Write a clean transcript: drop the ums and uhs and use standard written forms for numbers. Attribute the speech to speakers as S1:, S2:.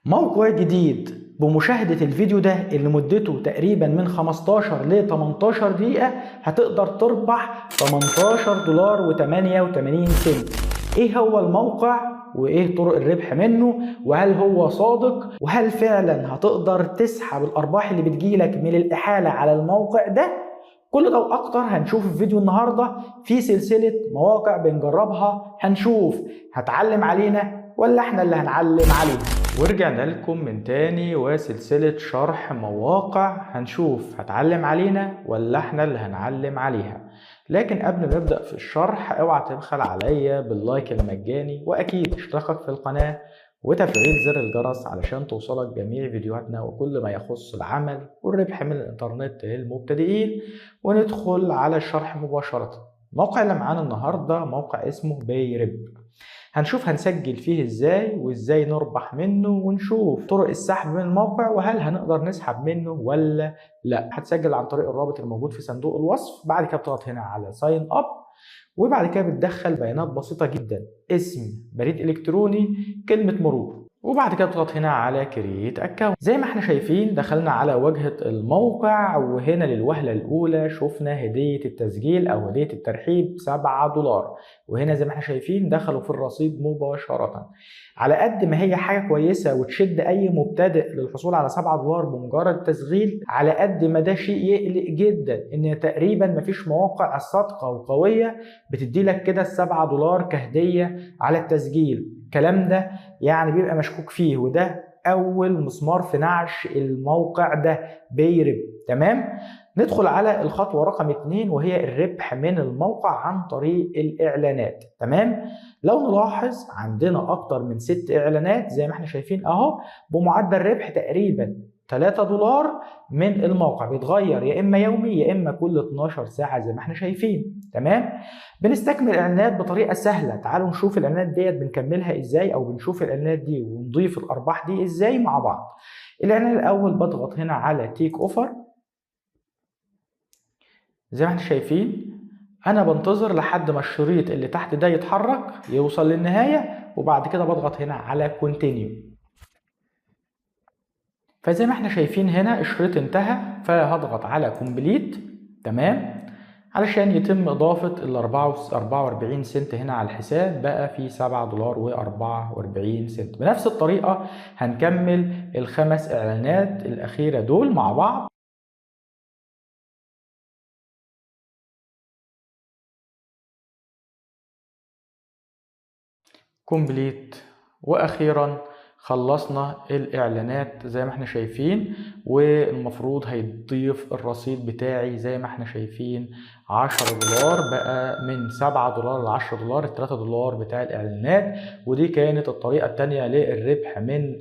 S1: موقع جديد بمشاهدة الفيديو ده اللي مدته تقريبا من 15 ل 18 دقيقة هتقدر تربح 18 دولار و88 سنت. ايه هو الموقع وايه طرق الربح منه وهل هو صادق وهل فعلا هتقدر تسحب الارباح اللي بتجيلك من الاحالة على الموقع ده؟ كل ده واكتر هنشوف في فيديو النهارده في سلسلة مواقع بنجربها، هنشوف هتعلم علينا ولا احنا اللي هنعلم عليها. ورجعنا لكم من تاني وسلسلة شرح مواقع هنشوف هتعلم علينا ولا احنا اللي هنعلم عليها. لكن قبل ما نبدأ في الشرح اوعى تبخل عليا بال like المجاني واكيد اشتراكك في القناة وتفعيل زر الجرس علشان توصلك جميع فيديوهاتنا وكل ما يخص العمل والربح من الانترنت للمبتدئين. وندخل على الشرح مباشرة. الموقع اللي معانا النهاردة موقع اسمه PayRep، هنشوف هنسجل فيه ازاي وازاي نربح منه ونشوف طرق السحب من الموقع وهل هنقدر نسحب منه ولا لا. هتسجل عن طريق الرابط الموجود في صندوق الوصف، بعد كده بتضغط هنا على sign up وبعد كده بتدخل بيانات بسيطة جدا، اسم، بريد الكتروني، كلمة مرور، وبعد كده بتضغط هنا على create account. زي ما احنا شايفين دخلنا على واجهة الموقع، وهنا للوهلة الأولى شفنا هدية التسجيل أو هدية الترحيب 7 دولار، وهنا زي ما احنا شايفين دخلوا في الرصيد مباشرة. على قد ما هي حاجة كويسة وتشد أي مبتدئ للحصول على 7 دولار بمجرد التسجيل، على قد ما ده شيء يقلق جدا إن تقريبا مفيش مواقع صادقة وقوية بتدي لك كده 7 دولار كهدية على التسجيل. الكلام ده يعني بيبقى مشكوك فيه، وده أول مسمار في نعش الموقع ده PayRep. تمام، ندخل على الخطوة رقم 2 وهي الربح من الموقع عن طريق الإعلانات. تمام، لو نلاحظ عندنا أكتر من 6 إعلانات زي ما احنا شايفين أهو، بمعدل ربح تقريبا 3 دولار من الموقع، بيتغير يا إما يومي يا إما كل 12 ساعة زي ما احنا شايفين. تمام، بنستكمل الإعلانات بطريقة سهلة. تعالوا نشوف الإعلانات ديت بنكملها إزاي، أو بنشوف الإعلانات دي ونضيف الأرباح دي إزاي مع بعض. الإعلان الأول بضغط هنا على take offer. زي ما احنا شايفين أنا بنتظر لحد ما الشريط اللي تحت ده يتحرك يوصل للنهاية، وبعد كده بضغط هنا على continue. فزي ما احنا شايفين هنا الشريط انتهى، فهضغط على complete. تمام، علشان يتم اضافة ال 44 سنت هنا على الحساب، بقى في 7 دولار و44 سنت. بنفس الطريقة هنكمل ال5 اعلانات الاخيرة دول مع بعض. complete، واخيرا خلصنا الاعلانات زي ما احنا شايفين، والمفروض هيضيف الرصيد بتاعي زي ما احنا شايفين 10 دولار، بقى من 7 دولار ل 10 دولار، ال 3 دولار بتاع الاعلانات. ودي كانت الطريقة التانية للربح من